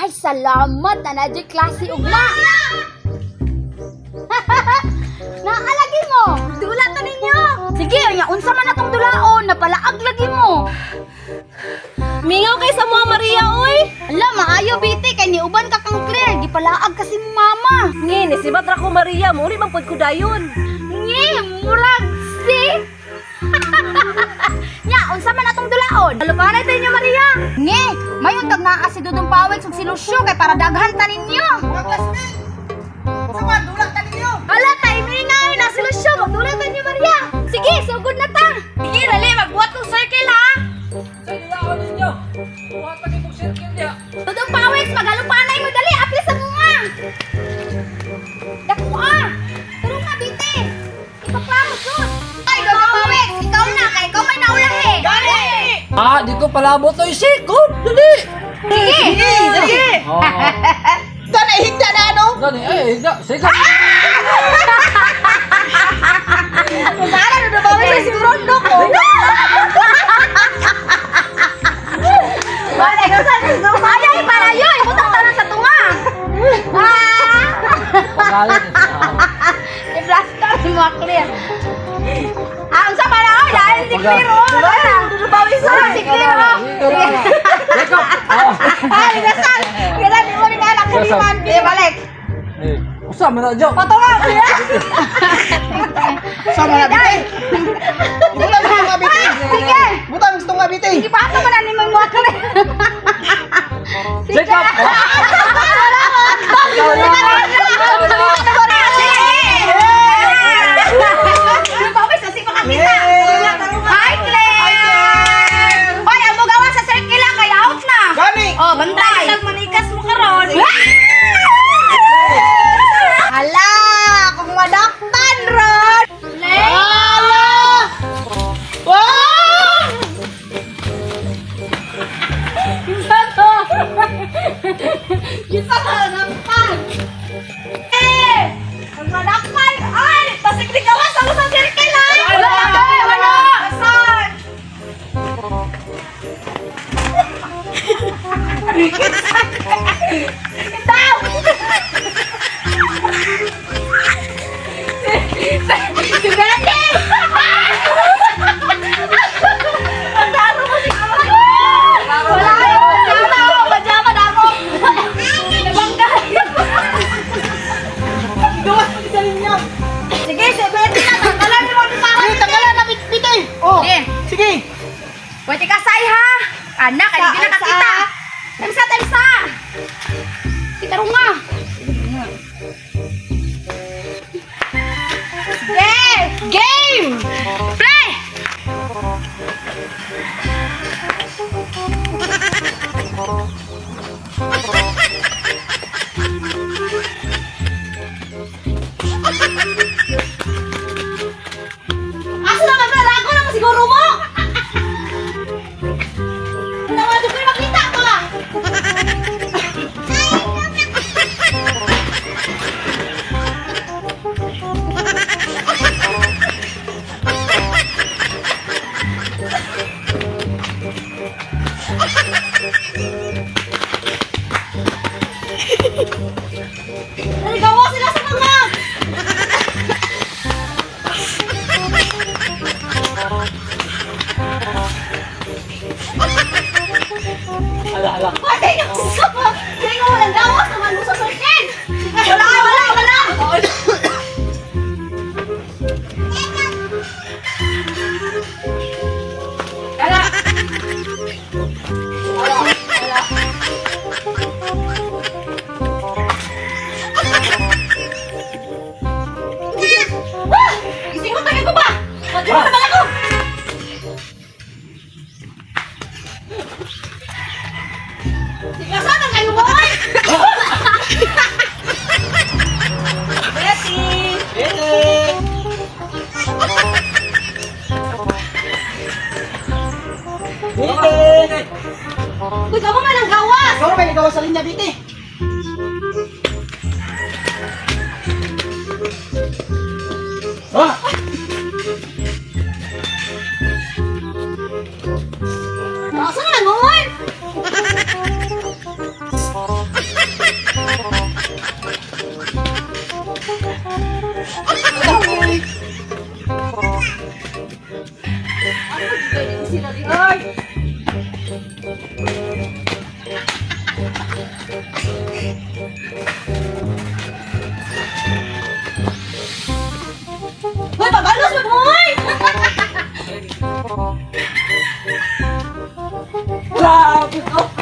Ay, salamat na na klase ugma. Naalagi mo. Dula ta ninyo. Sige, nya unsa man atong dulaon, napalaag lagi mo. Mingaw kay sa mga Maria, oy. Ala, maayo biti kay niuban ka kang Claire, gipalaag kasi mo mama. Ngi, nisibat ra ko Maria, mo uri man pud ko dayon. Ngi, murag si. Nya, unsa man atong dulaon? Halupanay tayo niyo, Maria. Ngi, mayon tag naa si Dudong Pawit ug si Lucio kay para daghan ta ninyo. Mga classmate! Sama, dula ta ninyo! Ala, timing ay na si Lucio, magdula ta niyo, Maria. Sige, sugod na ta. Sige, dali, magbuhat kong circle ha. Sa nilaon ninyo. Buhat pa kong circle niya. Dudong Pawit, maghalupanay mo dali, apli sa bunga. Dako ah. Turo nga, bite. Ipaplano jud. Ay, Dudong Pawit, ikaw na kay ikaw may naulahi. Gani! Ah, di ko palabot oy sikon. Dali. Sige. Sige! Oh. Sana ihigda na ano? Gani ay higda. Sikon. Sana na ba sa siguro no ko? Wala ka sa Ay, para yun. Ibutang tanan sa tunga. Ah! Pagalit. I-blaster mo clear. Ah, unsa pa na oy, dahil si clear oh. Wala si clear oh. Sikon. Oh. Ay, gasal! Gasal, di mo rin anak kaniman. Di balik. Eh, usa man na jo. Patunga! Sama na biti! Butan gusto nga biti! Sige. Butan gusto nga biti! Ipato mo na ni mo clear. Sikon. Hi, Claire! Hoy, ang mugawa sa circle lang, kaya out na. Gani! Oh, bantay. Manikas mo karon. Hala! Kung madaktan ron! Hala! Wow! Isa to. Isa to, nakpan. Eh! Ang madakpan. Ay! Tasik ni gawas ako sa circle, ay! Wala! Wala! Asan? Itaw! Si Betty! Ang daro mo si Wala kayo! Pajama! Pajama na ako! Nabangga! Gawas pa sa ninyo! Sige, si Betty na! Tanggalan mo ang parang! Sige, tanggalan na biti! Oh! Sige. Sige! Pwede ka say ha! Anak, ay hindi nakakita! Temsa, temsa! Kita nga! Sige! Game! Play! Asa naman ba? Lago naman siguro mo! Naman ko makita ba? Naligawa sila sa mga! Ala ala. Patay na sa Kaya nga walang gawas naman mo sa circle! Wala, wala, wala! Wala! Wala, wala. Ah! Gising ko, tagay ko ba? Magkita naman ako! Nasaan ang kayo, boy? Betty! Biti! Uy, kamo man ang gawas! Ikaw may gawas sa linya biti! Ah! Nasaan na, ngoy? Hoy, pabalos mo boy! Grabe ko!